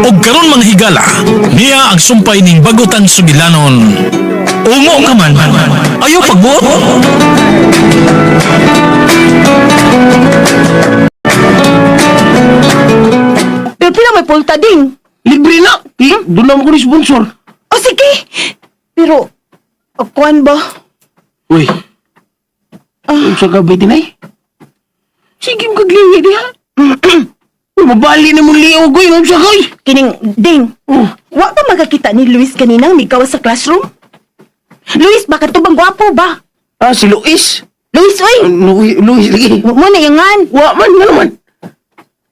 Og karon mga higala, niya ang sumpay ning bagutang sugilanon. Ungo ka man, ayaw pagbuot. Pero pila may pulta ding. Libre na! Eh, doon naman ko ni sponsor. O sige. Pero, kuan ba? Uy. Ah. Sa gabi tinay? Sige, kagliwi diha. Uy, mabali na mong liog, uy. Unsa ka, uy? Kining, ding. Oh. Wa ba magkakita ni Luis kaninang migaw sa classroom? Luis, baka to bang gwapo ba? Ah, si Luis. Luis, oy! Luis, Luis, lagi. Wa mo na yangan. Wa man, nga naman.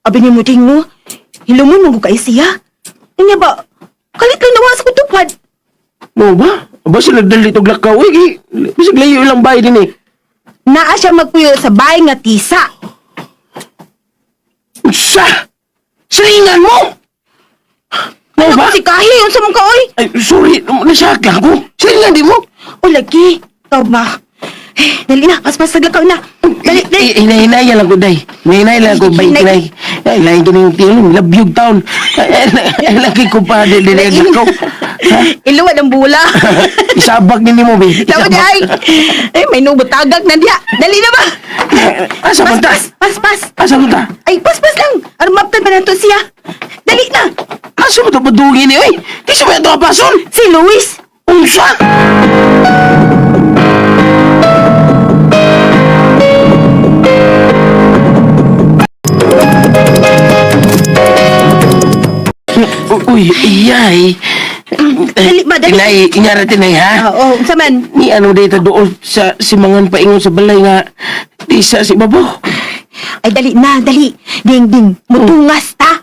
Abi ni mo ding no. Hilumon mo ko kay siya. Unya ba? Kalit lang nawa sa kutupad. Mo ba? Ba sila nagdali itong lakaw, uy. Kay, bisag layo ilang bahay din eh. Naa siya magpuyo sa bahay nga tisa. Unsa? Silingan mo! Mo Ano ba? si Kahi? Unsa mong ka, oy? Ay, sorry. Nasakla ko. Silingan di mo? O lagi. Ikaw ba? Eh, dali na. Paspas naglakaw na. Dali, dali. Eh, Hinahinaya lang ko, day. Hinahinaya lang ko, bay, Hinay- tinay. Ay, lain ko na yung tilong. Labyog taon. Ay, ay, lagi ko pa, dili, dili, ang lakaw. Ha? Iluwad ang bula. Isabak din mo, be. Tama di ay. Ay, may nubutagag na diya. Dali na ba? Asa man ta? Pas, pas, pas. Asa man ta? Ay, pas, pas lang. Ano maptan pa nato siya? Dali na. Asa mo ito padugin ni, oy? Di sa ito kapason? Si Luis. Unsa? Uy, iyay. Dali ba, dali. Tinay, inyara tinay, ha? Oo, unsa man. Ni ano dito doon sa simangan paingon sa balay nga di sa si babo. Ay, dali na, dali. Ding, ding. Mutungas ta.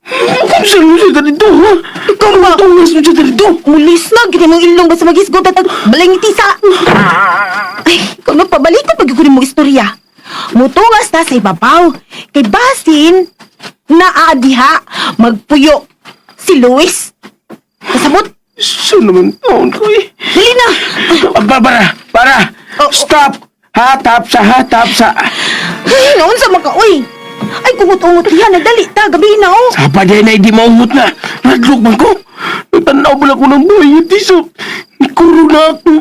Kung saan mo siya dito, ha? Ikaw ba? Tungas mo siya dito. Mulis na, gini mong ilong basta magisgot at balay ng tisa. Ay, ikaw na pabalik ko pag mo istorya. Mutungas ta sa ibabaw. Kay basin, naa diha, magpuyo si Luis. Kasabot, Saan naman taon ko eh? dali na. Para, para, para. Oh, oh. Stop! Hatap sa, hatap sa. Ay, noon sa maka, uy. Ay, kungot-ungot diha, nagdali ta, gabi na, oh. Sapa din ay di maungot na. Nadlok man ko. Nagtanaw pala ko ng buhay yung tiso. Nikuro na ako.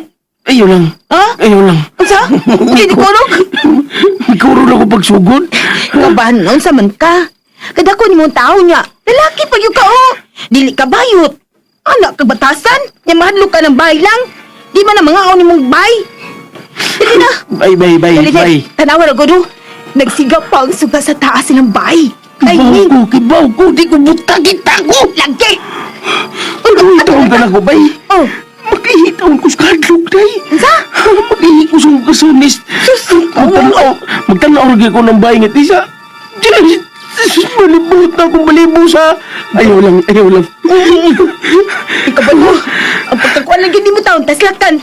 Ayaw lang. Ha? Ayaw lang. Unsa? Hindi ni kulog? Nikuro na ako pagsugod. Kabahan noon sa man ka. Kada ko ni mong tao niya. Lalaki pa yun ka, oh. Dili ka bayot. Anak ka batasan. Nya mahadlok ka ng bay lang. Di man ang mga ni mong bay. Dili na. Bye, bye, bye, Dali na. bye. Tanawa na gudo. Nagsiga pa ang suga sa taas ng bay. Ay, Kibaw ning. ko, kibaw ko. Di ko butagit ako. Lagi. Ano taon ka na ko, bay? Oh. Makihitaon ko sa kadlok, day. Unsa? Makihi ko sa kasunis. Magtanaw, magtanaw rin ko ng bahay nga tisa. Diyos, malibot na akong balibo sa... Ayaw lang, ayaw lang. Ikaw ba mo? Ang pagkakuan lang gini mo taon, taslakan.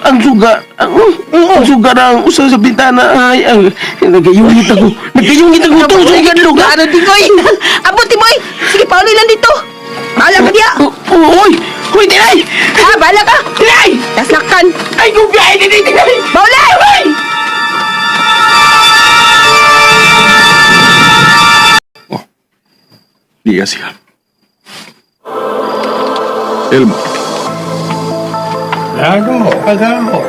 Ang suga, ang suga na ang usa sa bintana. Ay, ang, nagayungit ako. Nagayungit ako. Ito sa kadlok, ha? Ano di koy? Abot mo eh. Sige, pauloy lang dito. Bahala ka diya. Uy! Uy, tinay! Ha, bahala ka. Tinay! Taslakan. Ay, kung biyahe din, tinay! Paulay! Ay! Diga siya. Elmo, Ano, pagao.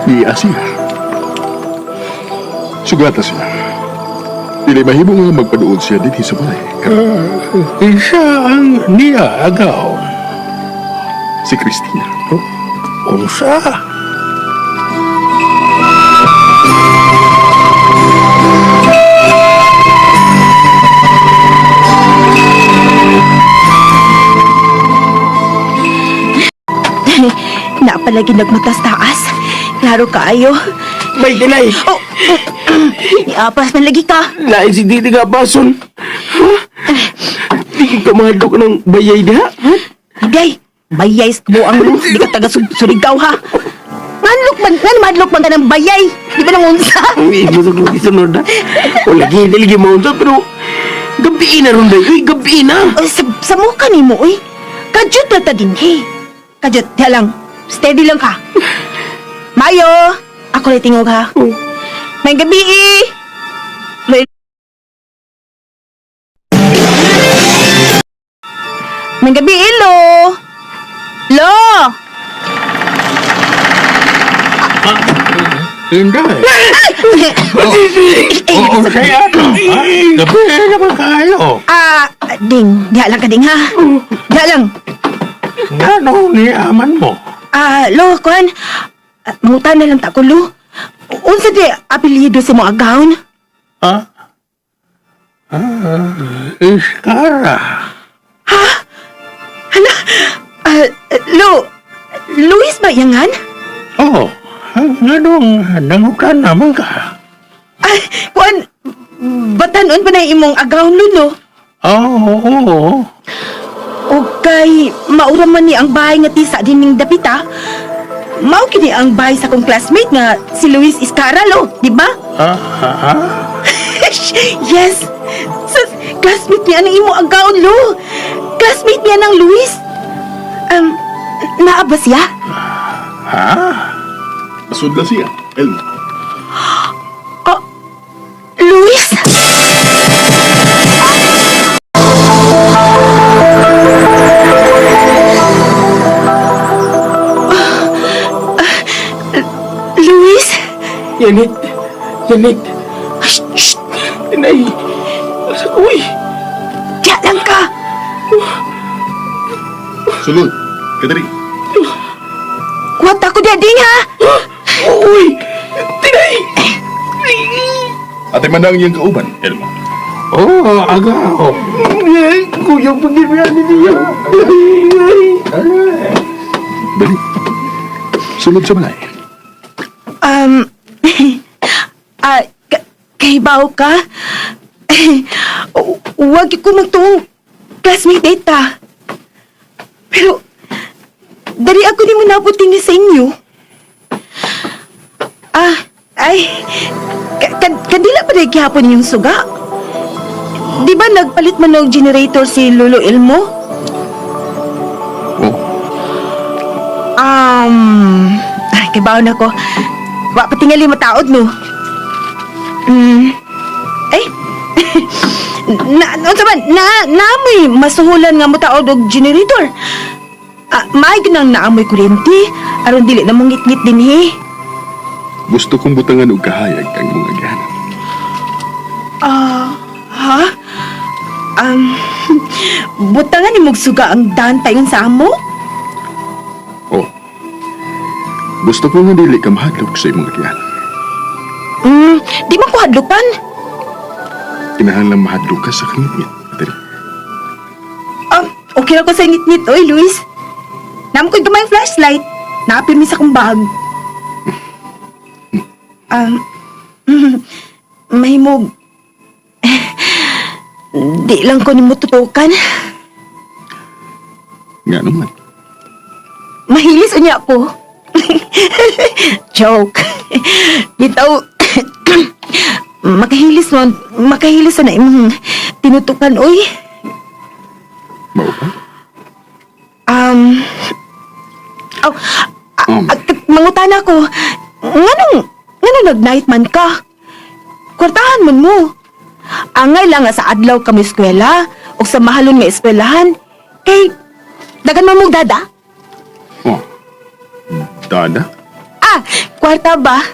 niya siya. Sugata siya. Dili mahimo nga magpaduod siya dinhi sa balay. Isa ang niya agaw. Si Christina. Unsa? Napalagi nagmatas taas. Klaro kaayo. Bay, tinay! Oh, Iapas man lagi ka. Lain si Didi ka, Bason. Ha? Di ka mahadlok ng bayay diha? Ha? Bigay, bayay sa kabuang di ka taga Surigao ha. Manlok man, ngan madlok man ka ng bayay. Di ba nang unsa? Uy, busog lagi sunod na. O lagi, dili lagi maunsa, pero gabi na ron day. Uy, gabi na. Oh, sa mukha ni mo, uy. Kajut na ta din, hey. Kajut, diha lang. Steady lang ka. Mayo, ako na tingog ha. Oh. May gabi eh. May May gabi, Ilo. Lo! Inday. Oo, siya ano? Ha? Gabi naman kayo. Ah, ding. Diha lang ka, ding, ha? Diha lang. Ngano ni aman mo? Ah, lo, kuan. Ah, mangutan na lang ta ko, lo. Unsa di apelyido sa mong agawon? Ha? Ah, iskara. Hala, ah, lo, Luis ba yangan? Oh, nganong nangutan naman ka? Ah, kuan, batanon pa na imong agawon, lo, no? Oo, oo. O kay, maura man ni ang bahay nga tisa din ning dapita. Mao kini ang bahay sa kong classmate nga si Luis Iscara, lo, di ba? Ah, ah, ah. Yes! Sa classmate niya ng imo agaon, lo. Classmate niya ng Luis. Naa ba siya? Ha? Sudla siya, Elmo. Oh, Luis? Luis? Yanit! Yanit! Shh, shh, Inay! Asa ko eh? diya lang ka. Sulod. Kadari. Kuwat ako diya ding ha. Uy! Tinay! Ate man ang iyang kauban, Elmo. Oo, agaw. Kuya, pag-ibihan niya. Dali. Sulod sa balay. Ah, kahibaw ka? Huwag ko magtuong classmate data. Pero, dari ako ni mo nabuting sa inyo. Ah, ay, kandila pa rin gihapon yung suga. Di ba nagpalit man og generator si Lolo Elmo? Oh, Ay, kibaw na ko. Wa pa tingali mataod, no? Ay, na, unsa man, na, naamoy masuhulan nga mutaod og generator. Ah, maay ginang naamoy kuryente, aron dili na mong ngit-ngit dinhi. gusto kong butangan og kahayag ang imong agyanan. Ah, ha? Butangan ni suga ang dantayon sa amo? Oh. Gusto ko nga dili ka mahadlok sa imong agyanan. Di man ko hadlukan. Kinahanglan mahadlok ka sa kangitngit. Dali. Ah, okay ra ko sa ngit-ngit, oy, Luis. Naam ko'y gamay flashlight. Naapir mi sa kong bag. Mahimog. Di lang ko nimo tutukan. Nga naman. Mahilis unya ko. Joke. Bitaw, makahilis mo, makahilis na imong tinutukan, oy. Mao pa? Oh, mangutana ko, nganong nag-night man ka? Kwartahan man mo. Angay lang nga sa adlaw kami eskwela, o sa mahalon nga eskwelahan. Kay, dagan man mong dada. Oh. Dada? Ah, kwarta ba?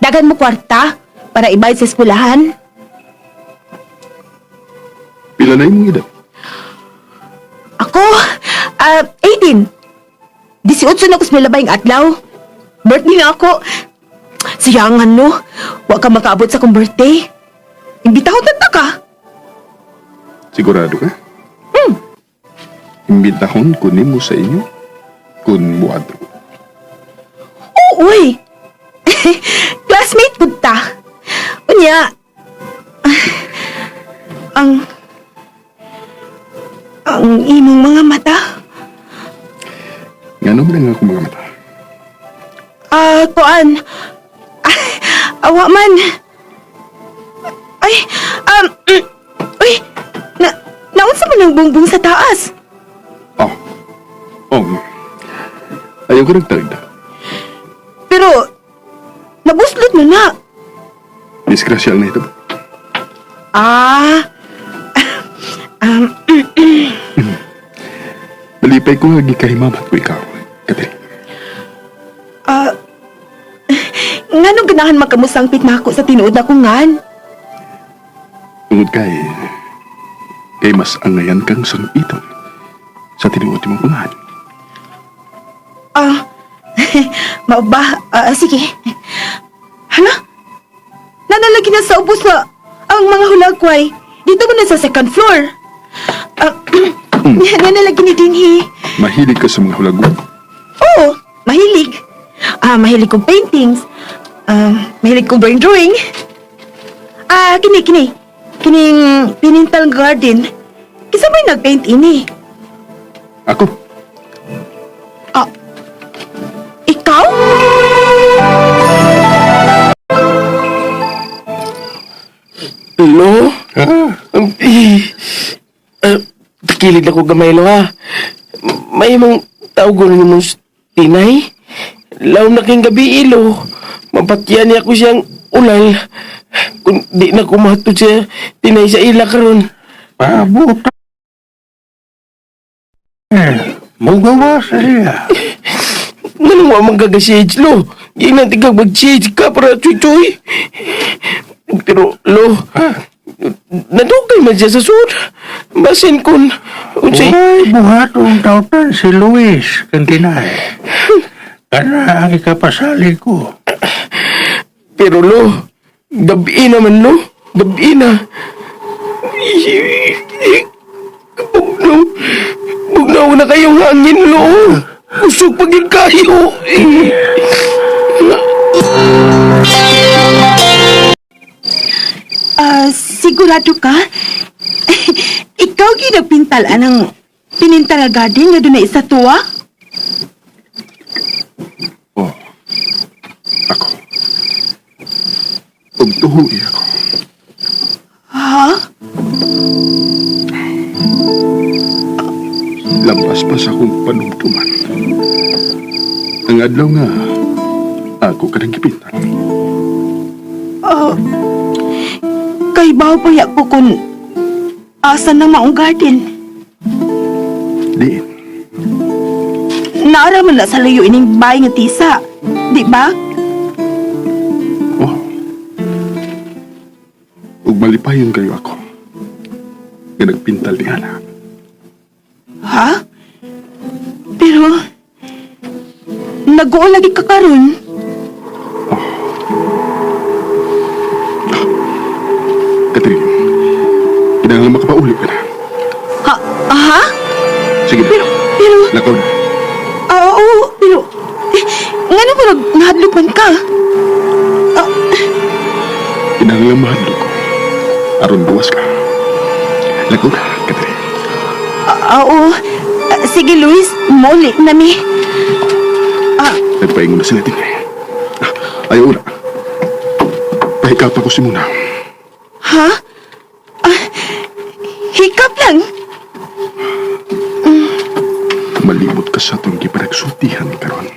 Dagan mo kwarta para ibayad sa eskwelahan? Pila na imong edad? Ako, 18. 18 na ko sa milabayng adlaw. Birthday na ako. Sayangan no, wa ka makaabot sa akong birthday. Imbitahon ta ka. Sigurado ka? Hmm. Imbitahon ko nimo sa inyo kung muadto. Oo, uy. Classmate pud ta. Unya, ang imong mga mata. Ngano man ang akong mga mata? Ah, kuan. Ah, awa man. Ay, uy, na, naunsa man ang bungbong sa taas? Oh. Oh. Ayaw ko nagtagda. Pero, nabuslot mo na. Disgrasyal na ito. Ah, Nalipay ko nga gikahimamat ko ikaw, Catherine. Ah, nganong ganahan makamusangpit na ako sa tinuod na kong ngan? Tungod kay mas angayan kang sangpiton sa tinuod mong pangalan. Ah, mao ba? Ah, sige. Hala? Nanalagi na sa ubos na ang mga hulagway. Dito mo na sa second floor. Ah, nanalagi ni Dinhi. Mahilig ka sa mga hulago. Oo, mahilig. Ah, mahilig kong paintings. Ah, mahilig kong drawing drawing. Ah, kini kini. Kining Pinintal Garden. Kinsa may nagpaint ini? Ako, Ah, ikaw? Lo? Ha? Eh, Kilid ako gamay, lo, ha? May mong tawgon ni mong tinay? Laom na king gabi, ilo. Mapatyan niya ko siyang ulal. Kung di na kumatod siya, tinay sa ila karon. Pabuta. Eh, mugawa sa siya. Nganong wa man kaga-shades, lo? Di na tigag mag-shades ka para chuchoy. Pero, lo, nadugay man siya sa sud. Basin kun, unsay. Uy, buhatong tautan si Luis, kantinay. Kana ang ikapasali ko. Pero lo, gabi naman lo, gabi na. Bugnaw, bugnaw na kayong hangin lo. Usog pag yun kayo. Ah, sigurado ka? Ikaw ginapintal anang Pinintal nga garden nga dunay isa tuwa? oh, ako. Ug tuhoy ako. Ha? Lampas pa sa akong panumtuman. Ang adlaw nga, ako ka ng gipintan. Ah, kay bawo pa ya ko kung asa na maong garden. Diin, Naara man na sa layo ining bahay nga tisa. Di ba? oh. Ug malipayon kayo ako. Nga nagpintal ni Ana. Ha? Pero nag-uo lagi ka karon. Catherine, kinahanglan makapauli ka na. Ha? Ha? Sige na, Pero pero lakaw na. ah, oo, pero eh, ngano ba nahadlok man ka? Ah, Kinahanglan mahadlok ko. Aron buwas ka. Lakaw na, Catherine. ah, oo. Ah, sige Luis, muli na mi. Ah, Nagpaingon na sila din eh. Ah, ayaw na. Pahikap ako si Muna. ha? Ah, hikap lang. Malimot ka sa itong gipanagsultihan karon.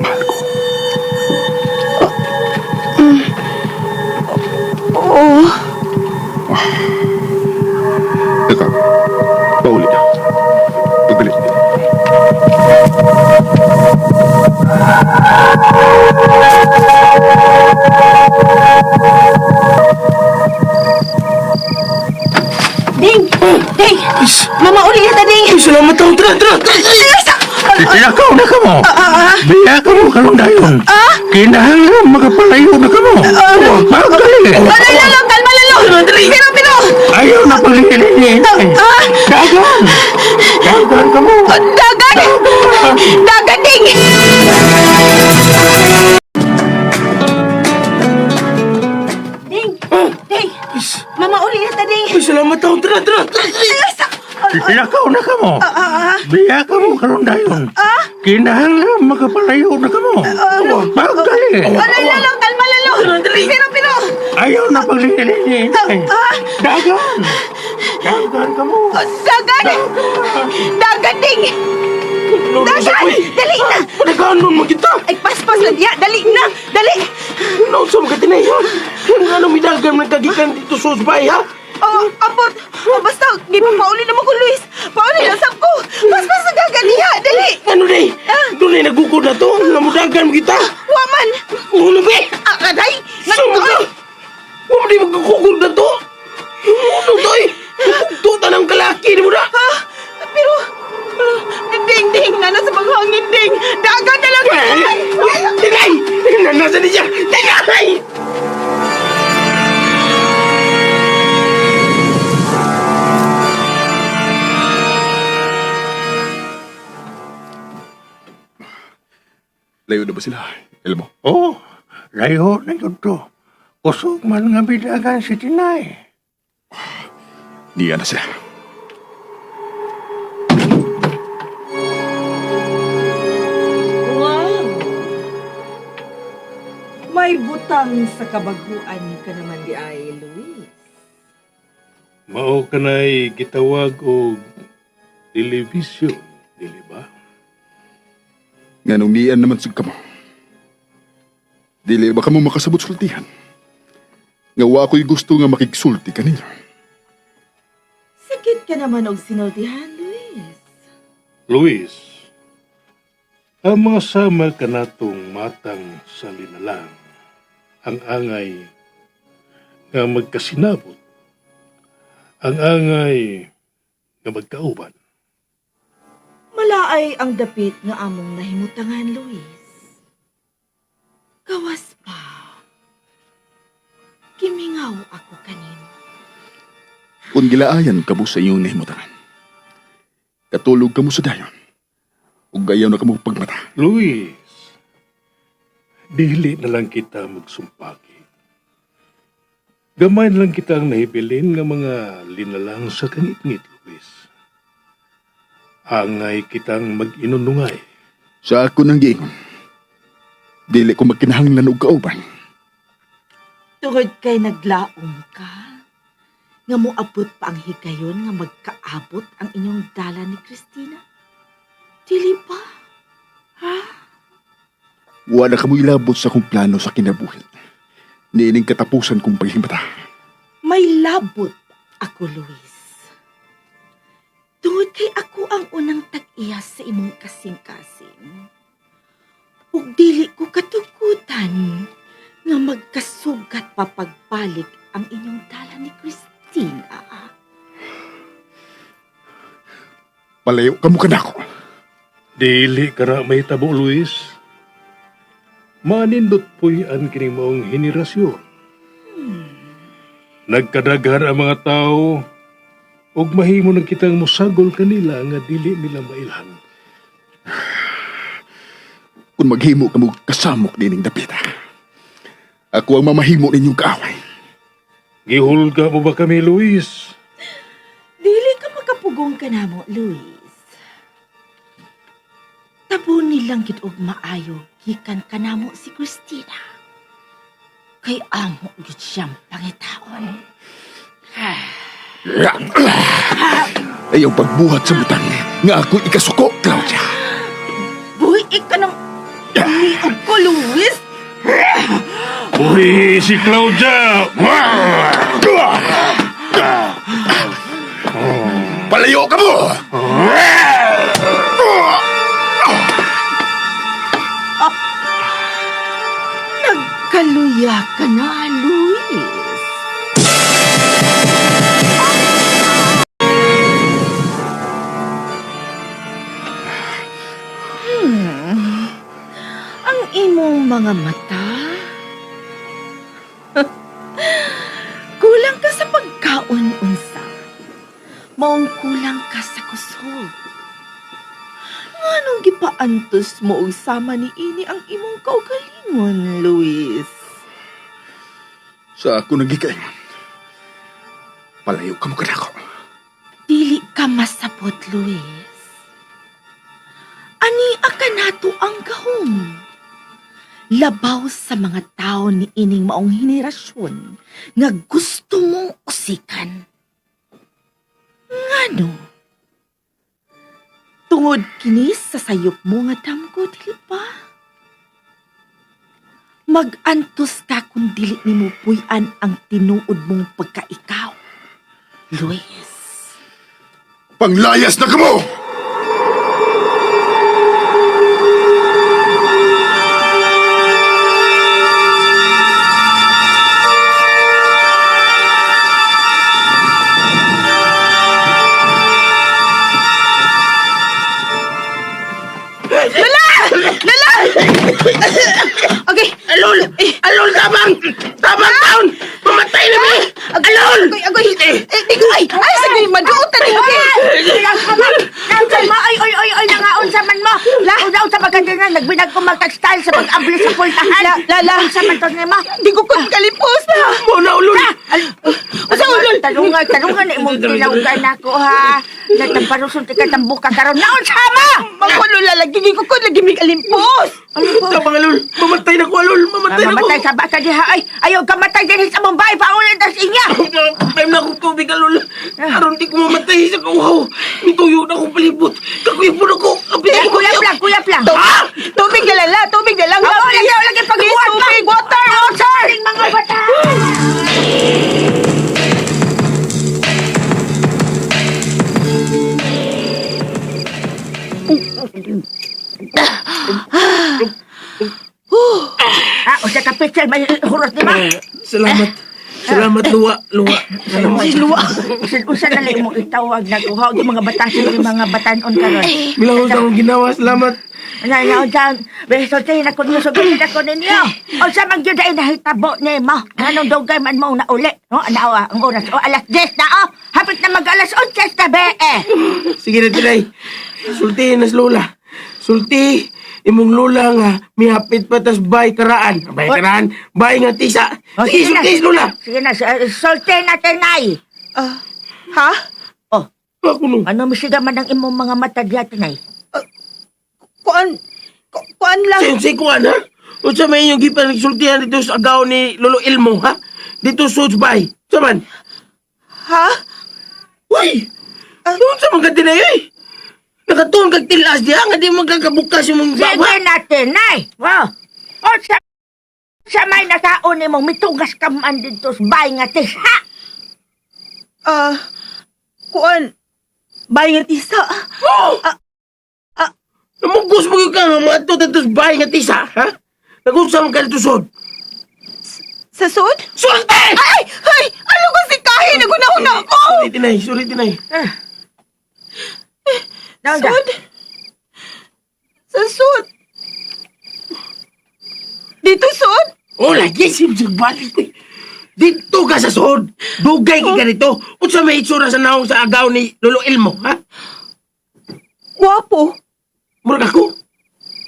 Mahal ko. Oo. Teka, pauli na. Pagdali. Ding! Ding! Mama, uli na ta, Ding! Ay, salamat ako. Tara, tara, tara. Luis! Lakaw na ka mo. Ah, ah, Biya ka mo karong dayon. Kinahanglan makapalayo na ka mo. Magaling. Alay, lalo! Kalma, lalo! Pero, pero! Ayaw na paglilingin. Ah! Dagan. Dagan ka mo. Dagan! Dagan, Ding! Ding! Ding! Mama, uli na ta, Ding! Ay, salamat ako. Tara, tara, tara. Luis! Lakaw na ka mo. Ah, ah, Biya ka mo karong dayon. Kinahanglan makapalayo na ka mo. Magaling. Alay, lalo! Kalma, lalo! Pero, pero! Ayaw na paglilingin. Ah! Dagan. Dagan ka mo. Dagan! Dagan, Ding! Dagan! Dali na! Panaganon mo kita. Ay, paspas lang diya! Dali na! Dali! Nausa mo ka tinay, ha? Ano may dagan man kagikan dito sa usbay, ha? Oh, abot. Oh, basta, gipapauli naman ko, Luis. Pauli na sab ko. Mas mas nagaganiha. Dali. Ano day? Doon ay nagukod na to. Namudagan mo kita. Waman. Ulo be! Ah, aray. Sama ka! Huwag mo di magkukod na to! Ano to eh? Bugto ng kalaki ni mo na! Ah, pero, ding, ding, nana sa paghangin, ding. Dagan na lang. Tinay! Nasa ni siya! Tinay! Layo na ba sila, Elmo? Oh, layo na yun to. Kusog man nga bidagan si Tinay. Niya na sila. Wow! May butang sa kabaguan ka naman di ay, Luis. Mao kanay gitawag og telebisyon, dili ba? Nganong niyan naman sug kamo. Dili ba kamo makasabot sultihan? Nga wa ko'y gusto nga makigsulti kaninyo. Sakit ka naman og sinultihan, Luis. Luis, ang mga sama kanatong matang sa linalang, ang angay nga magkasinabot, ang angay nga magkauban. Malaay ang dapit nga among nahimutangan, Luis. Gawas pa. Kimingaw ako kanimo. Kung gilaayan kamo sa iyong nahimutangan, katulog kamo sa dayon, ug ayaw na kamo pagmata. Luis, dili na lang kita magsumpaki. Gamay na lang kita ang nahibilin nga mga linalang sa kangitngit, Luis. Angay kitang mag-inunungay. Sa ako nang giingon, dili ko magkinahanglan og kauban. Tungod kay naglaom ka, nga moabot pa ang higayon nga magkaabot ang inyong dala ni Christina. Dili ba? Ha? Wala kamoy labot sa akong plano sa kinabuhi. Niining katapusan kong paghimata. May labot ako, Luis. Tungod kay ako ang unang tag-iya sa imong kasing-kasing. Ug dili ko katukutan nga magkasugat pa pagbalik ang inyong dala ni Christina. Palayo kamo kanako. Dili ka na may tabo, Luis. Manindot po'y ang kining maong henerasyon. Nagkadaghan ang mga tao ug mahimo na kitang musagol kanila nga dili nila mailhan. Kung maghimo kamo kasamok nining dapita. Ako ang mamahimo ninyong kaaway. Gihulga mo ba kami, Luis? Dili ka makapugong kanamo, Luis. Tabo nilang gid og maayo gikan kanamo si Christina. Kay amo gid siyang pangitaon. Ayaw pagbuhat sa butang nga ako ikasuko, Claudia. Buhi ka ng niog ko, Luis! Uy, si Claudia! Palayo ka mo! Nagkaluya ka na, Luis. Hmm. Ang imong mga mata. Kulang ka sa pagkaon unsa. Maong kulang ka sa kusog. Nganong gipaantos mo og sama ni ini ang imong kaugalingon, Luis? Sa ako nagikaingon. Palayo ka mo kanako. Dili ka masabot, Luis. Ani akanato ang gahom. Labaw sa mga tao ni ining maong henerasyon nga gusto mong usikan. Ngano? Tungod kini sa sayop mo nga damgo, dili ba? Magantos ka kung dili nimo puy-an ang tinuod mong pagkaikaw. Luis. Panglayas na kamo! Okay. Alol! Alol, tabang! Tabang taon! Mamatay na mi! Alol! Agoy, agoy. Eh, di ko, ay, ay, sige, maduotan ni Naunsa mo, ay, oy, oy, oy, nangaunsa man mo. La, unsa ba ka na, nagbinag ko mag-style sa pag-abli sa pultahan. La, la, la. Unsa man to nimo? Di ko kun kalipos na. Mo na, ulol! Unsa ulol? Talungan, talungan na imong tilawgan nako ha. Natamparuson ti katambuka karon. Naunsa mo? Makulo lagi, di ko kun lagi mig alimpos. Tabang, alol! Mamatay na ko, alol! Mamatay na ko! Mamatay sa baka diha ay. Ayaw kamatay dinhi sa Mumbai paulit tas inya. Time na akong tubig, alol! Aron di ko mamatay sa kauhaw! Mituyo na akong palibot! Kakuyapon ako! Kapit Eh, ako! Kuyap lang, kuyap lang. Tubig, tubig na lang, la, tubig na lang. Ako la, lagi, please. lagi Please, paghuwat pa. tubig, water, water. Mga bata. Ah, usa ka picture may hurot ni ma. Salamat! Salamat, luwa! Luwa! Salamat! Luwa. Usa na lang mo itawag na kuha og mga batasan yung mga batanon karon. Milahos na akong ginawa. Salamat! Na na unsa besote na ko niyo sugod na ko ninyo. Unsa man gyud ay nahitabo nimo? Anong dugay man mo na uli? No, ana ang oras o alas 10 na oh. Hapit na mag alas 11 na be eh. Sige na, Tinay. Sulti na sa lola. Sulti, imong lola nga, mihapit pa tas bay karaan. Bay karaan, bay nga tisa. Oh, Sige, sige na. sulti sa lola. Sige na, sulte na tinay. Ah, ha? Oh, Ako no. ano misiga man ang imong mga mata diya tinay? Kuan, kuan lang. Sayon say kuan, ha? Unsa may inyong gipan nagsultihan dito sa agaw ni Lolo Ilmo, ha? Dito sa bay. Unsa man? Ha? Uy! Unsa man ka Tinay, eh? Nakatuon kag tilas diha nga di man kakabukas yung mga Sige bawa. na tinay. Wow. O sa may nakaon nimong mitugas ka man dito sa bay nga tisa. Ah, kuan. Bay nga tisa. Oh! Namugos mo yun ka nga mga to dito sa bahay nga tisa, ha? Nagunsa man ka dito sod. Sa sud? Sulti! Ay, ay, ano ko si Kahin? Nagunahon ako. Sorry, Tinay. Sorry, Tinay. Naunsa? Sud? Sa sud? Dito sud? Oh, lagi si balik ko. Dito ka sa sod. Dugay ka ganito. Unsa may itsura sa naong sa agaw ni Lolo Ilmo, ha? Guwapo. Murag ako.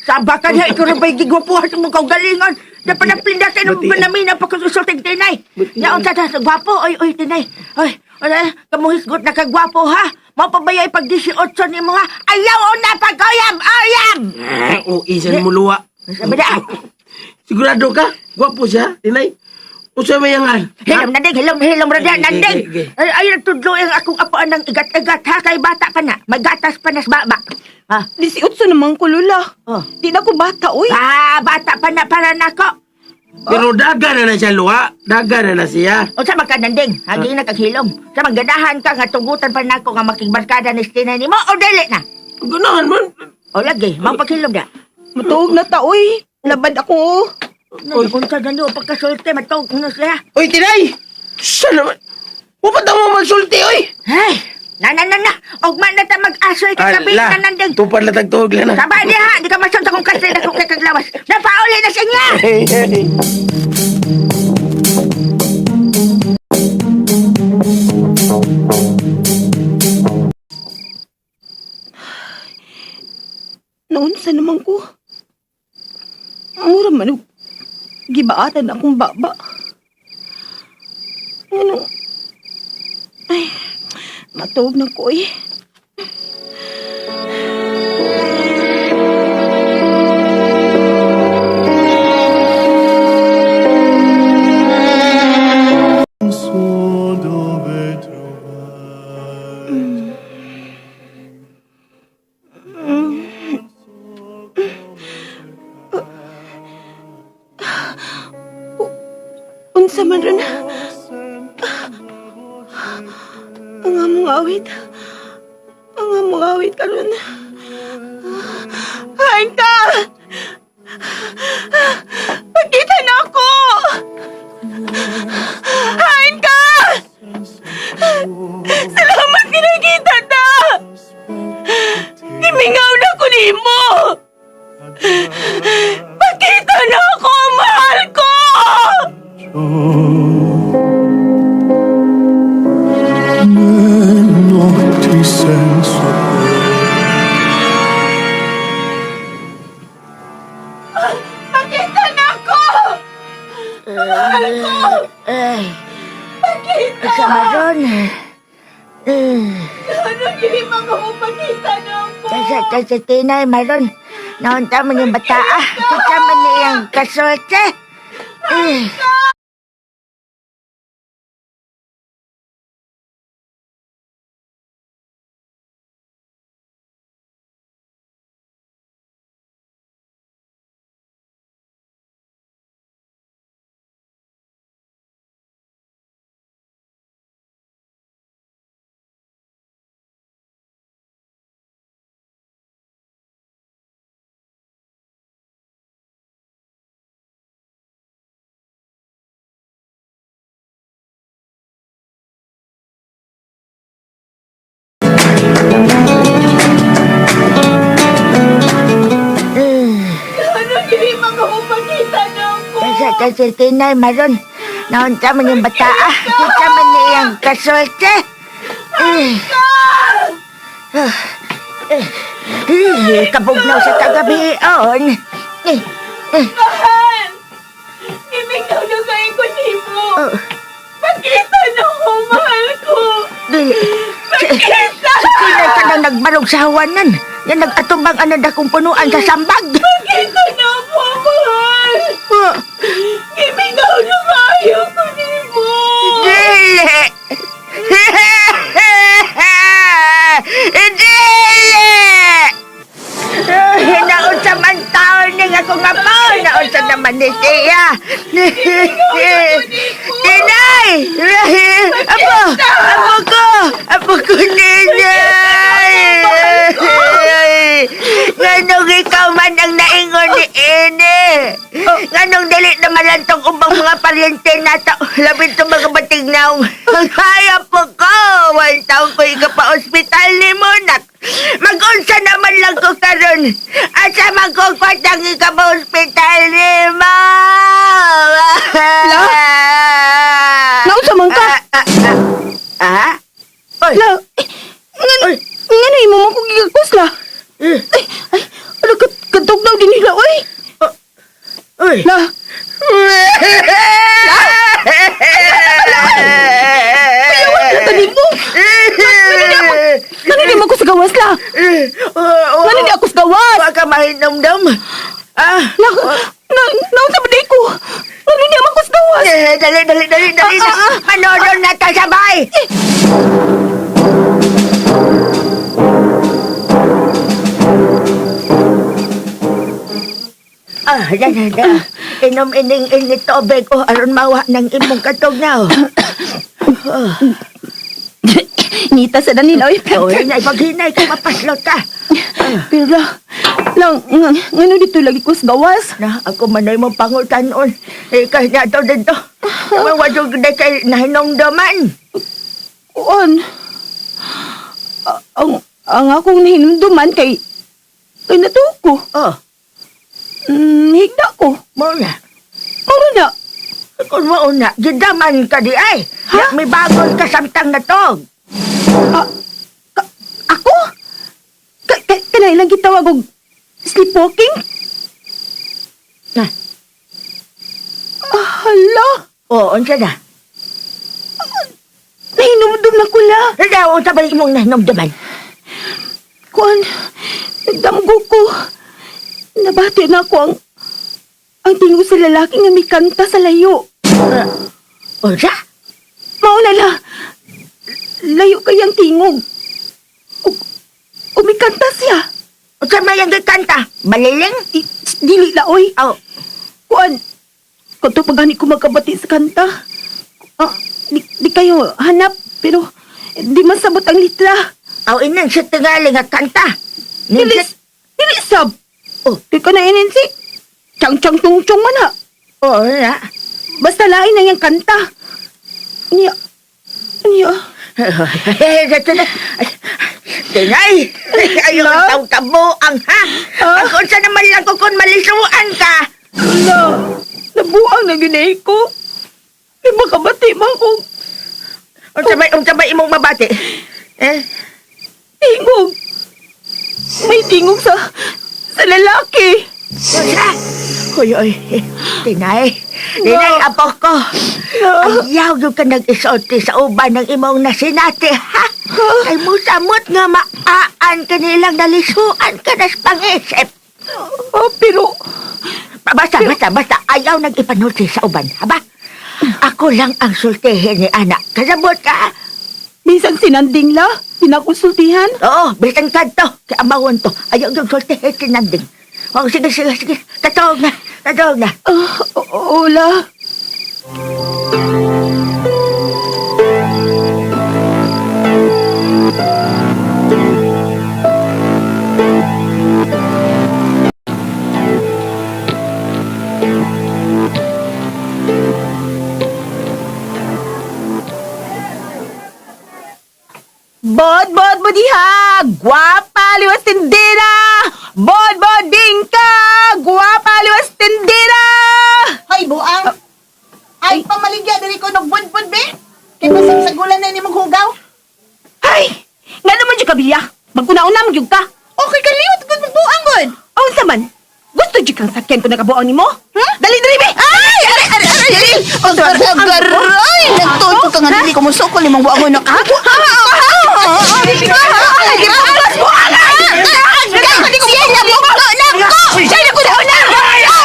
Saba ka niya, ikaw rin ba'y gigwapuhan sa mong kaugalingon? Dapat na pinda sa inong Bati. panamina pagkasulting tinay. Bati. Yaon sa sa gwapo, oy, oy, tinay. Oy, wala, kamuhisgot na kagwapo, ha? Mapabayay pag 18 ni mo, ha? Ayaw o na pag-uyab, uyab! Ah, oh, isan mo luwa. Sabi na, Sigurado ka? Gwapo siya, Tinay. Unsa may angal? hilom nanding, hilom, hilom, radya, Ge, nanding. ge, ge. Ay, ay, nagtudlo ang akong apuan ng igat-igat, ha? Kay bata pa na, may gatas pa na sa baba. Ha? 18 naman ko, Lula. Oh. Di na ko bata, uy. Ah, bata pa na para nako. Pero daga na na siya luwa. Daga na na siya. O sa magkananding, hagi na kag hilom. Sa magganahan ka nga tugutan pa nako nga makigbarkada ni Stina nimo o dili na. Ganahan man. O lagi, mao paghilom da. Matuog na ta, uy. Labad ako. Oy, unsa gani o pagkasulti matog na siya. Oy, Tinay! Saan naman? Upat na mo magsulti, oy! Hey, na na na na. Ugma na ta mag-asoy kagabi na nanding. Tupad na tagtuog na. Sabay diha, di ka masun sa kong kasli na kong kaglawas. Napauli na sa inyo. Hey, hey. Naunsa naman ko. Mura man og gibaatan akong baba. Ano? Ay, matuog na ko eh. Unsa man ron? Ang among awit. Ang among awit karon. Hain ka! Pagkita na ako! Hain ka! Salamat kinakita ta! Gimingaw na ko nimo! Pagkita na ako, mahal ko! Notti senza Pagkita na ako! Mahal ko! Ay, Pagkita! sa maron. Ano gihima ka mo? Pagkita na ako! Sa Tinay, maron. Naunta man yung bata, ah. Kita man niyang kasolte. Eh. Ano gihima ka mo? Pagkita na ako! Sa Tinay, maron. Naunta man yung bata, ah. Kita man niyang kasolte. Eh. Eh. Eh, kabugnaw sa kagabi, on. Eh, eh. Mahal! Gimingaw na kayo ko nimo! Oh. Pagkita na ako, mahal ko! Dili. Pagkita! Si Tinay ka nang nagbarog sa hawanan. Yan nag-atumbang anad akong punuan sa sambag. Pagkita na ako, mahal! Oh. Gimingaw na kayo ko nimo! Dili! Dili! Naunsa man taon ning ako nga po. Naunsa naman ni siya. Tinay! Apo! Apo ko! Apo ko, Ninay! Nganong ikaw man ang naingon ni Ene? Nganong dili naman lang tong ubang mga paryente nato? Labing tong mga batignaw. Ay, apo ko! One taon ko ika-pa-ospital ni Monak. Mag-unsa naman lang ko karon. Asa man ko kwatang ika-pa-ospital ni mo? La? Naunsa man ka? Ah? Oy, La, eh, ngano, ngano imo mo kong gigakos la? Eh. Ay, ay, ano ka, katugnaw din nila, oy! oy. La, ayawan na tanin mo! Ngano di mo ko sa gawas, la? Ngano di ako sa gawas? Wa ka mahinomdom. Ah, La, na, naunsa ba di ko? Ngano di ako sa gawas? eh, dali, dali, dali, dali. Ah, ah, ah. Manonood na ta sabay. Ah, yan, yan, yan. Inom ining ini tubig oh, aron mawa ng imong katugnaw. Nita sa danila, oy. Oh, hinay, pag hinay ka, mapaslot ka. Pero la, lang, ngano dito lagi ko sa gawas? Na, ako manoy mong pangutanon. Eh, kahit na to dito. Mawadog na kay nahinomdaman. Kuan. Ang akong nahinumduman kay natuo ko. Oh, Higda ko. mo na. Mao na. Kung mao na, gidaman ka di ay. Ha? May bangon ka samtang natog. Ako? Kana ilang gitawag og sleepwalking? Na. Ah, hala. Oh, unsa na? Nahinumdum na ko la. Ikaw, unsa ba imong nahinomdaman? Kuan, nagdamgo ko. Nabati na ako ang tingog sa lalaki nga mikanta sa layo. Unsa? Mao na la. Layo kayang tingog. Umikanta siya. Unsa may ang gikanta? Baliling? Dili la oy. Oh, Kuan, kadto pa gani ko magkabati sa kanta. Ah, di kayo hanap pero Di man sabot ang litra. Aw inin sa tingali nga kanta. Dili, Nin dili sab. Oh. Di ka na inin si. Chang chang tung chong man ha. Oh, na. Basta lain na yung kanta. Niya. Niya. Tinay, ayaw ang tao kabuang, ha? Ah. Ang unsa naman lang ko kung malisuan ka. Wala. Nabuang na ginay ko. Di makabati man kong Unsa ba imong mabati? Eh? tingog. May tingog sa lalaki. Unsa? Hoy, oy. Tinay, tinay, apo ko. Ayaw yung ka nag-isulti sa uban ng imong nasinati, ha? Kay musamot nga maaan kanilang nalisuan ka nas pangisip. Ah, pero Basta, basta, basta, ayaw nag-ipanulti sa uban, ha ba? Ako lang ang sultihin ni anak. Kasabot ka! minsan sinanding la, pinakonsultihan. Oo, bisan ka to. Kay amawon to. Ayaw yung sultihin si Nanding. Oh, sige, sige, sige. Tatawag na, tatawag na. Ah, oo, la. Bod, bod, budiha! Guwapa, liwas tindera! Bod, bod, bingka! Guwapa, liwas tindera! Hoy, buang! Ay, pamaligya diri ko nagbudbud be. Kay basig sa gulan na ni mong hugaw. Ay! Nga naman dyan ka, Biya! Maguna-una mo ka! Okay ka liwat gud magbuang gud. Aun sa man! Gusto dyan kang sakyan ko nakabuang ni mo? Hmm? Dali, dali, be! Ay, aray, aray, aray, aray. Aray, aray, nagtuto ka nga dili ko mosukol imong buangon na ka. Siya na bugno na ko. Siya na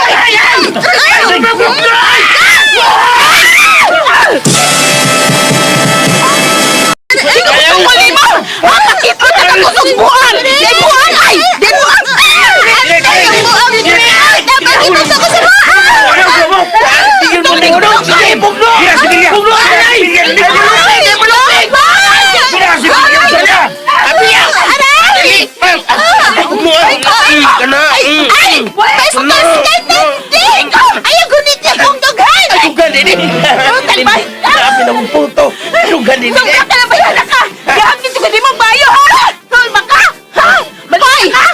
ko na. Ay, gunit niya kong dughan! Dugan din eh. Sabi na mong puto. Dugan din eh. Ka na ba yan, ka? Gahap dito ka di mo bayo, ha? Tulma ka? Ha? Hoy! Ka?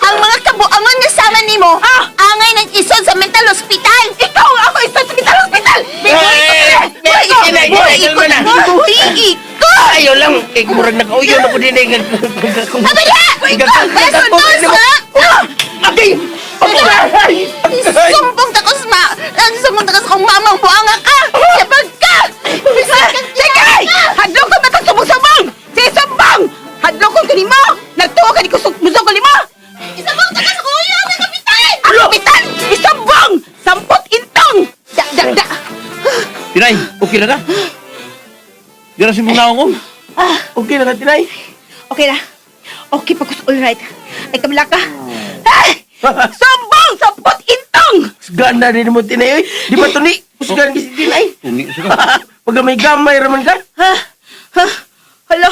Ang mga kabuangon nga sama nimo, angay ng isod sa mental hospital. Ikaw ang ako isa sa mental hospital! Tinay, tinay, kalma na. Buhi ko! Ayaw lang. Eh, murag nakauyo na ko din eh. Abaya! Beso dos ha! Okay! Ay! Sumbong takos ma! Ang sumbong takos kong mamang buanga ka! Sabag ka! Sige! Hadlok ko matang subong-subong! Sige, sumbong! Hadlok ko kanimo! Nagtuo ka ni kusog kanimo! Isabong takos kuya na kapitan! Ang kapitan! Isumbong! Sampot intong! Da, da, da! Tinay, okay na ka? Garasin mo na ako. Okay na ka, Tinay? Okay na. Okay, pagkus all right. Ay, kamla ka. Ay! Sumbong! Sampot intong! Kusgan na rin mo, Tinay. Oy. Di ba, Tuni? Kusgan kasi Tinay. Tuni, Pag may gamay raman ka. Ha? Ha? Hala,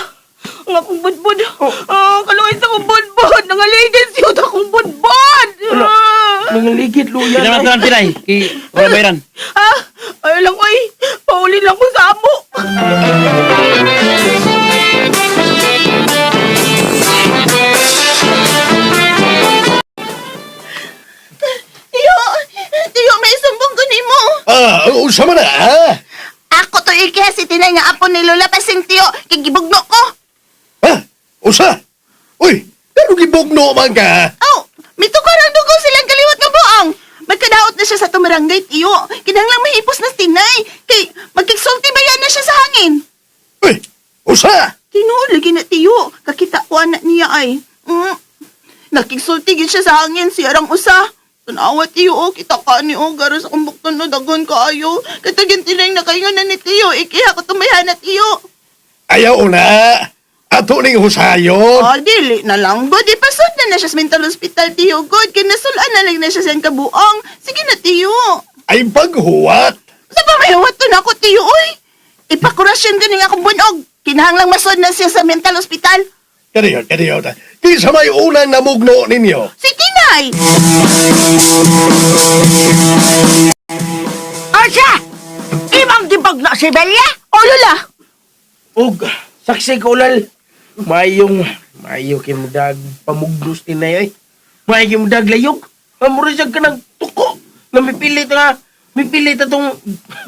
ang akong budbud. Ah, kaluoy sa akong budbud. Nangaligid siya akong budbud. Ala. Ah. Nangaligid, luya. Kinamatan Tinay, kay wala bayaran. Ah, ay lang, oy. Pauli lang ko sa amo. Tiyo! Tiyo, may sumbong ko nimo! Ah, unsa man na, ha? Ako to ikiha si Tinay nga apo ni Lola Pasing tiyo, kay gibugno ko! Ha? Unsa? Uy, pero gibugno man ka. Aw, mitukaran dugo silang kaliwat nga buang. Magkadaot na siya sa tumarangay, tiyo. Kinahanglang mahipos na si Tinay. Kay magkigsulti ba yan na siya sa hangin? Uy, unsa? Tinuod lagi na tiyo. Kakita ko anak niya ay. Nakigsulti gid siya sa hangin, siya rang usa. Tanawa tiyo, oh, kita ka ni oh, garas akong bukton no, dagon kaayo. Katagin tinay na kayo na ni tiyo, ikiha ko tumayhan na tiyo. Ayaw na. Ato ning husayon. Oh, dili na lang. God, ipasod na na siya sa mental hospital, tiyo. God, kinasulaan na lang na siya sa iyang kabuang. Sige na, tiyo. Ay paghuwat. Sa pa may huwat to na ako, tiyo, oy. Ipakurasyon ka nga akong bunog. Kinahanglang masod na siya sa mental hospital. Kaniyo, kaniyo. Kinsa may unang namugno ninyo? Si Tinay! Unsa? Imong gibugno si Bella? O Lola, Ug, saksi ko ulal. Mayong, mayo kay mudag pamugnos tinay ay. Mayo kay mudag layog. Amuro siya ka ng tuko. Na mipilit nga, mipilit atong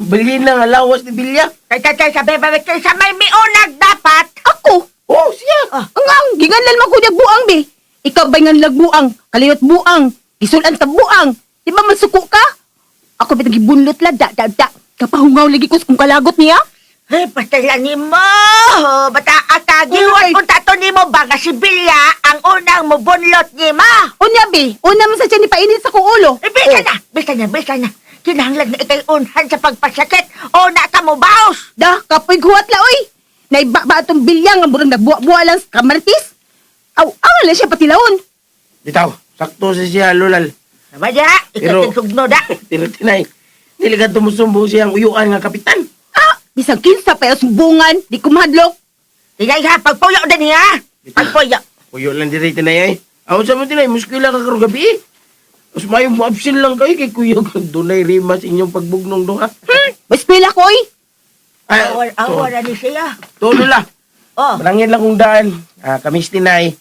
balina nga lawas ni Bilya. Kay kay kay sabi ba kay sa may miunag dapat. ako. Oh, siya. Ang ang, ginganlan man ko niya buang be. Ikaw ba'y nga buang, kaliyot buang, gisulan ta buang. Di ba mansuko ka? Ako bitang gibunlot la, da, da, da. Kapahungaw lagi ko sa kung kalagot niya. Hey, pastila nimo. Bata ata giwat Uy. unta to nimo ba nga si Billa ang unang mobunlot nimo. Unya be, una man sa siya ni painit sa kong ulo. Eh, bisa na, bisa na, bisa na. Kinahanglan na ikay unhan sa pagpasakit o na ka mo baos. Da, kapoy guwat la oy. Naiba ba atong bilyang ang burang nagbuwa-buwa lang sa kamartis? Aw, aw lang siya patilawon. Bitaw, sakto sa siya, lulal. Ba diha, Pero- ikaw sugno da. Pero tinay, dili ka tumusumbo siyang uyuan nga kapitan. Ah, bisag kinsa pa yung sumbungan, di kumahadlok. Tinay ha, pagpuyo din niya. Pagpuyo. Uyo lang diri tinay ay. Ako sa mo tinay, muskwila ka karong gabi eh. Mas mayo mo absent lang kayo kay kuya kung dunay rima sa inyong pagbugnong duha. Maeskwela ko oy. Ay, Awar, awar ni siya. Tulo la. Oh, Malangin lang kong daan. Ah, kamis tinay.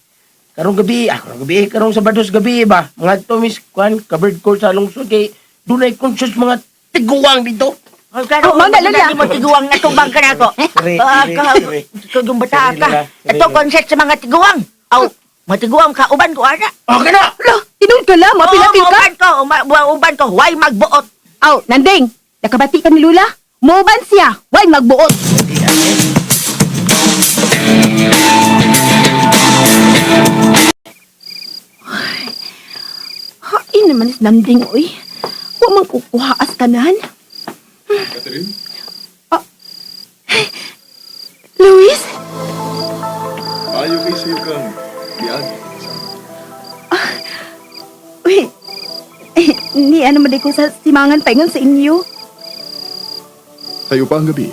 Karong gabi, karong gabi, karong Sabados gabi ba? Mga to miss kwan, covered court sa lungsod kay dunay conscious mga tiguang dito. Oh, karo, Oh, mao na, Lola. mo tiguang na tubang ka na ako. Sorry, Ah, sorry, ka, sorry. kung bata Sorry, ka. Lola. Sorry, Ito Lola. concert sa mga tiguang. Aw, mga tiguang ka, uban ko ana. Okay na. Lo, tinuod ka la, mapilapil Oo, ka. Uban ko, uban ko, why magbuot? Aw, nanding, nakabati ka ni Lula. Muuban siya, way magbuot. Hain naman is nanding, oy. Wa man kukuhaas kanan. Catherine, Luis? maayo kay sayo kang miagi. Uy, eh, ni ano man di ko sa simangan paingon sa inyo. Sayo pa ang gabi.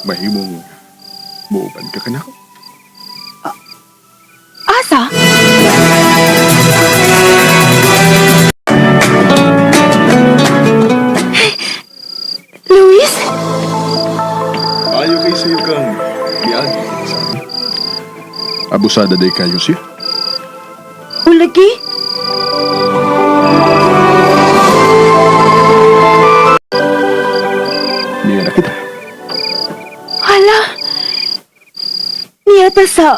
Mahimong muuban ka kanako. Asa? Luis? Maayo kay sayo kang miagi. Abusada day kayo siya. Ulagi? Niya na kita. Hala? Niyata sa...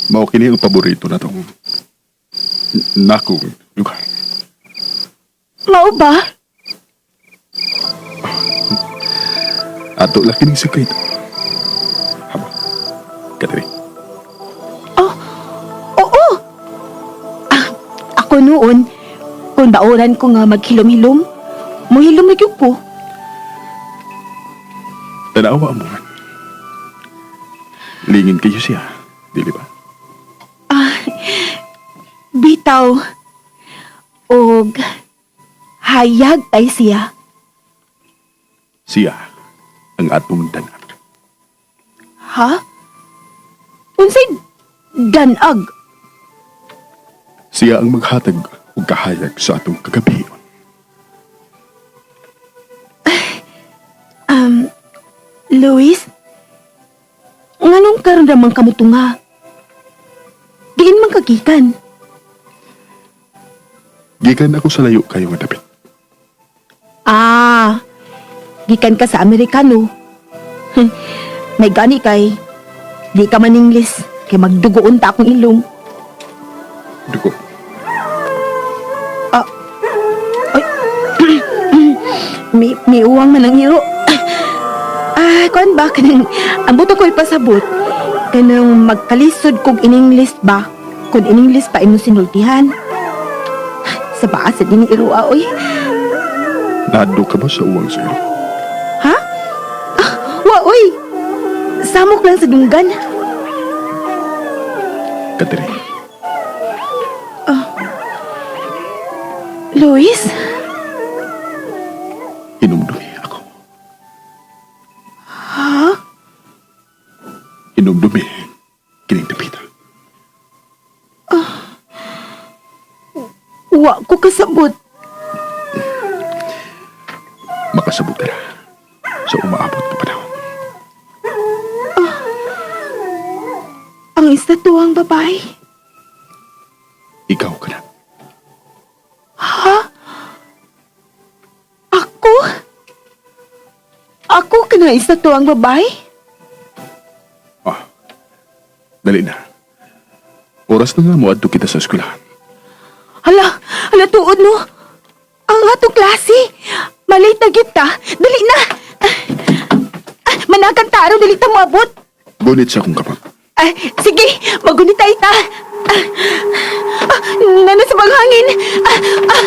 Mao kini ang paborito na tong nakong lugar. Mao ba? Ato lang kining sekreto. Haba. Catherine, Oh, oo. Ah, ako noon, kung baoran ko nga maghilom-hilom, muhilom na gyud ko. tanawa mo man. Lingin kayo siya, dili ba? Bitaw. Og hayag tay siya. Siya ang atong danag. Ha? Unsay danag? Siya ang maghatag og kahayag sa atong kagabion. Luis? Nganong karon ramang kamutunga? Diin man kagikan. Gikan ako sa layo kayo nga dapit. Ah, gikan ka sa Amerikano. May gani kay, di ka man English, kay magdugoon ta akong ilong. Dugo. May uwang man ang iro. Ah, kuan ba kanang ang buto ko ipasabot. Kanang magkalisod kog in English ba? Kung in English pa imong sinultihan. Sa baa sa dini iroa oy. Nado ka ba sa uwang sa iro? Ha? Ah, wa oy. Samok lang sa dunggan. Catherine, Luis? hinumdumi ako. Ha? Hinumdumi, kining dapita. Wa ko kasabot. Makasabot ka na sa umaabot nga panahon. Ang estatuang babae. Ikaw ka na. Ha? Ako? Ako ka na estatuang babae? Ah, dali na. Oras na nga moadto kita sa eskwelahan. Hala, hala tuod no. Ang atong klase. Malate na kita. Dali na. Ah, manakan ta aron dali ta moabot. Gunit sa akong kamot. Ah, sige, magunit tayo ta. Ah, ah, nana sa banghangin. Ah, ah.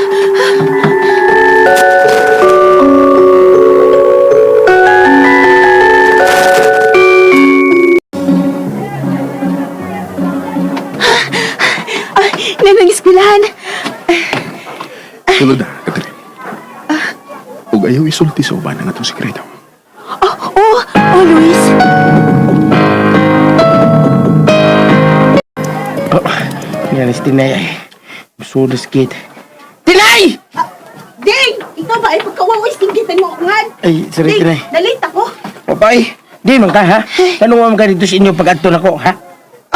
Ah, nanang eskwelahan. Tulod na, Catherine. Ug ayaw isulti sa uban ang atong sikreto. Oh, oh, oh, Luis. Oh, yan si Tinay ay. Sudas kit. Tinay! Ding! Ikaw ba ay pagkawawa istinggitan mo ako nga? Ay, sorry, Ding, Tinay. nalate ako. Papay, di man ka ha? Tanong man ka dito sa inyo pag adto nako, ha?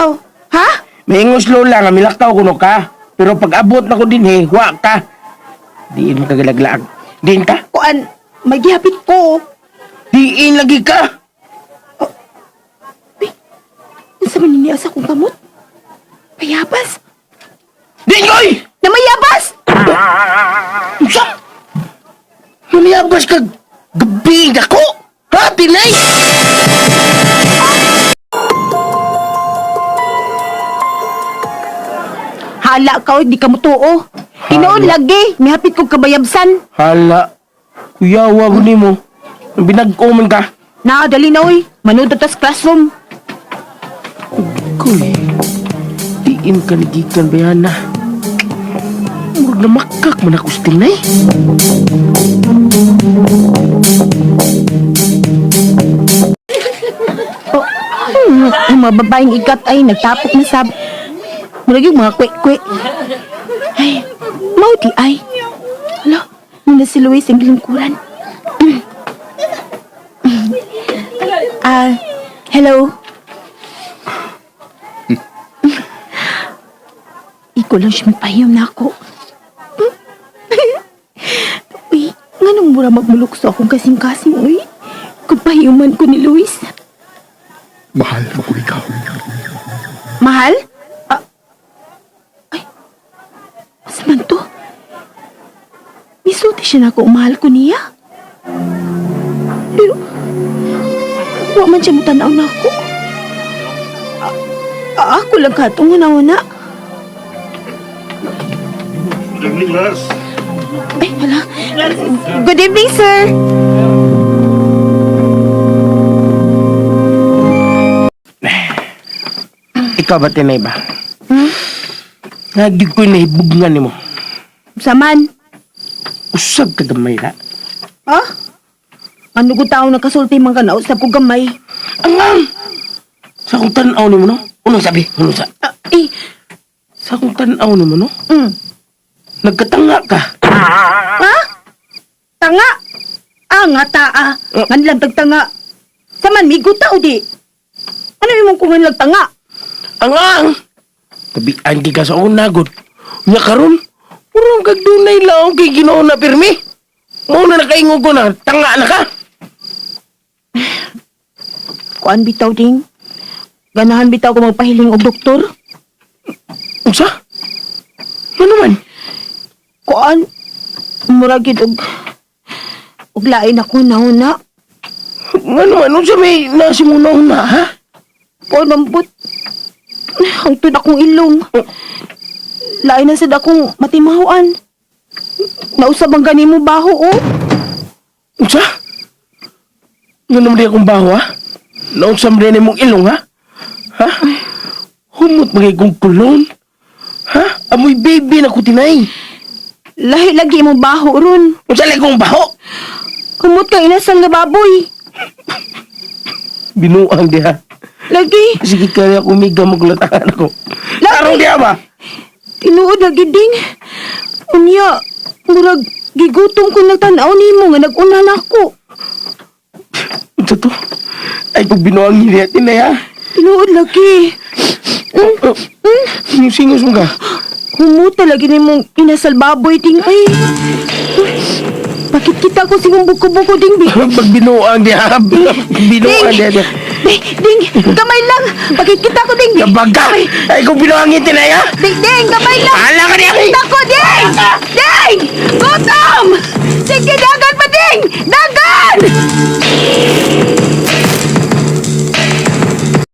Oh, ha? May ingos lola nga milakaw kuno ka. Pero pag abot nako din eh, wa ka. Diin mo kagalaglaag. Diin ka? Kuan, may gihapit ko. Diin lagi ka. Unsa man niya sa akong kamot? Mayabas! Diin koy! Namayabas! Unsa? Maniyabas ka gabi nako. Ha, Tinay? Hala ka, oy, di ka mutuo. Tinuod lagi, mihapit kog kabayabsan. Hala. Kuyawa ko nimo. Binag-o man ka. Na, dali na, oy. Manood na tas classroom. Kuy, diin ka nagikan bayana. Murag na makak man ako sa Tinay. Ang mga babaeng ikat ay nagtapok na sab. Murag yung mga kwe-kwe. Ay, mau di ay. Hala, muna si Luis ang lingkuran. Ah, hello. Iko lang siya magpahiyom na ako. Uy, nganong mura magmulukso akong kasing-kasing, uy. Kung pahiyuman ko ni Luis. Mahal mo ko ikaw. Mahal? Ah, ay, asa man to? Misulti siya na ako, mahal ko niya. Pero, wa man siya mutanaw na ako. Ako lang katong una-una. Good evening, class. Ay, wala. Good evening, sir. Ikaw ba, Tinay ba? Hmm? Nagig ko'y nahibugnan nimo. Saman. Usag ka gamay na. Ah? Ano ko tao nakasulti man ka na usab ko gamay. Angang! Sa akong tanaw nimo, no? Unong sabi? Unong sa? Ah, eh, Sa akong tanaw nimo, no? mm. Nagkatanga ka. Ha? Tanga? Ah, nga taa. Nganlang tagtanga. Saman, migo ta o di? Ano imong kung nganlang tanga? Angang! Tabian ki ka sa una, god. Nya karon, puro kag dunay laong kay Ginoo na pirmi. Mao na nakaingon ko na, tanga na ka. Kuan bitaw ding. Ganahan bitaw ko magpahiling og doktor. Unsa? Ano man? Kuan, mura gid og og lain ako nauna. Nga naman, unsa may nasimunaw na, ha? Kuan ambot. Ang tun akong ilong. Lain na sad akong matimahuan. Nausab ang gani mo baho oh. Unsa? Nga naman di akong baho, ha? Naunsa man din imong ilong, ha? Ha? Humot mga kong kulon. Ha? Amoy baby na ko tinay. Lahi lagi imong baho ron. Unsa lagi kong baho? Kumot kang inasal nga baboy. Binuang diha. Lagi. Sige kaya kumiga mo gulatangan ako. Tarong diya ba? Tinuod lagi ding. Unya, murag gigutom ko nagtan-aw nimo nga nag-una na ako. Ito to. Ay, kung binuang niya, tinay ha? Tinuod lagi. Oh, Yung singos mo ka. Humuta lagi nimong inasal baboy ding ay. Uy, bakit kita ko singong buko-buko ding bi? Pag binuang diya, binuang diya diya. Ding, ding, gamay lang. Bakit kita ko ding? Kabaga! Ay, kung binuang niya, tinay ha? Ding, ding, gamay lang. Bahala ka niya! Kita ko ding! Ding! Gutom! Sige, dagan pa ding! Dagan!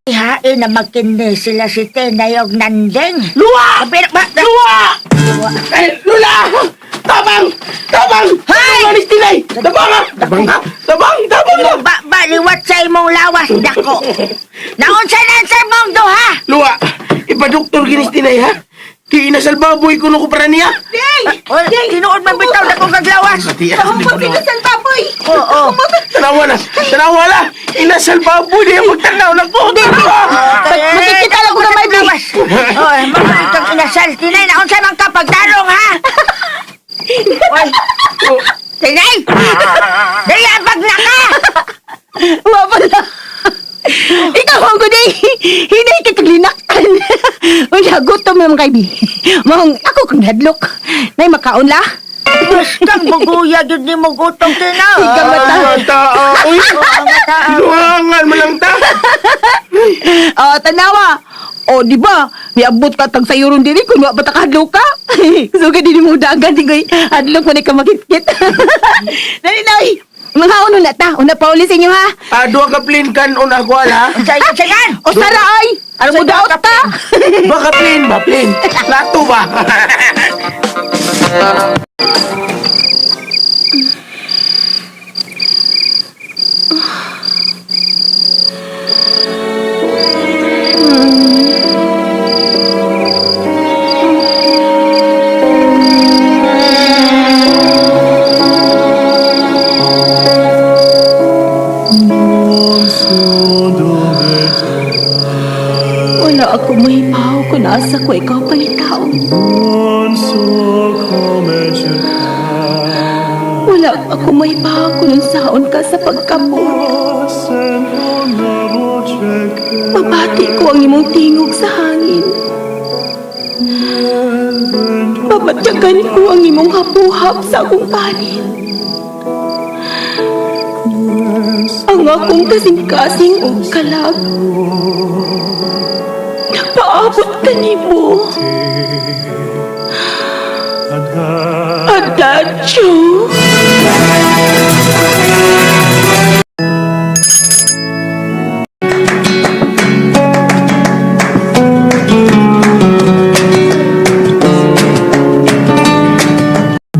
Ihain na magkini sila si Tinay og Nanding. Luwa! Pero ba? Luwa! Ay, Lula! Tabang! Tabang! Hey! Tabang ni Tinay! Tabang ha! Tabang ha! Tabang! Tabang na! Ba, ba, liwat sa imong lawas, dako. Naunsa na sa imong duha? Luwa! Ipadoktor ginis Tinay ha? Kaya inasal baboy kuno ko para niya! Ding! Oy, tinuod man bitaw dako kag lawas. Kahumot inasal baboy! Oo. Tanawa na! Tanawa na! Inasal baboy niya magtanaw na ko! Tanawa! Makikita lang ko gamay, bi. Lawas. Oy, mga kang inasal, Tinay, naunsa man ka pagtarong ha? Oy. Tinay! Dili abag na ka! Wa pala. Ikaw ang gud eh. Hinay ka kag linaktan. Unya gutom naman kay bi. Maong ako kang hadlok. Nay makaon la. Diyos kang buguya gyud nimo gutong Tinay. Ikaw mata. Mata! Uy! Binuangan mo lang ta! Ah, tanawa. O, di ba? Miabot ka tag sayo ron diri kun wa pa ta kahadlok ka. So ka dili mo dagan dingoy. Hadlok man ka makitkit. Dali nay. Mga uno na ta. Una pa uli sa inyo ha. Ah, duha ka plane kan on ako ala. Unsa imong sagan? O sara ay. Aron mo daot ta. Baka plane ba? Plane. Plato ba? Wala ako mahimaw kung asa ko ikaw pangitaon. Wala ako mahimaw kung unsaon ka sa pagkapon. Mabati ko ang imong tingog sa hangin. Mabatyagan ko ang imong hapuhap sa akong kanin. Ang akong kasing-kasing og kalag. Nagpaabot ka nimo. Adagio.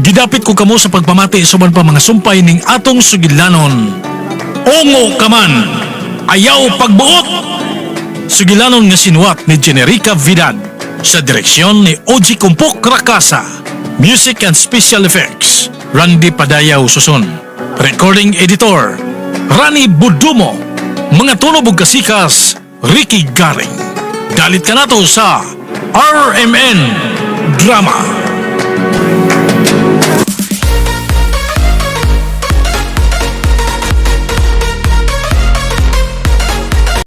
Gidapit ko kamo sa pagpamati sa uban pa mga sumpay ning atong sugilanon. Ungo ka man, ayaw pagbuot! Sugilanon nga sinuwat ni Generica Vidad sa direksyon ni Oji Kumpok Rakasa. Music and Special Effects, Randy Padayaw Susun. Recording Editor, Rani Budumo. Mga tunog ug kasikas, Ricky Garing. Dalit ka nato sa RMN Drama.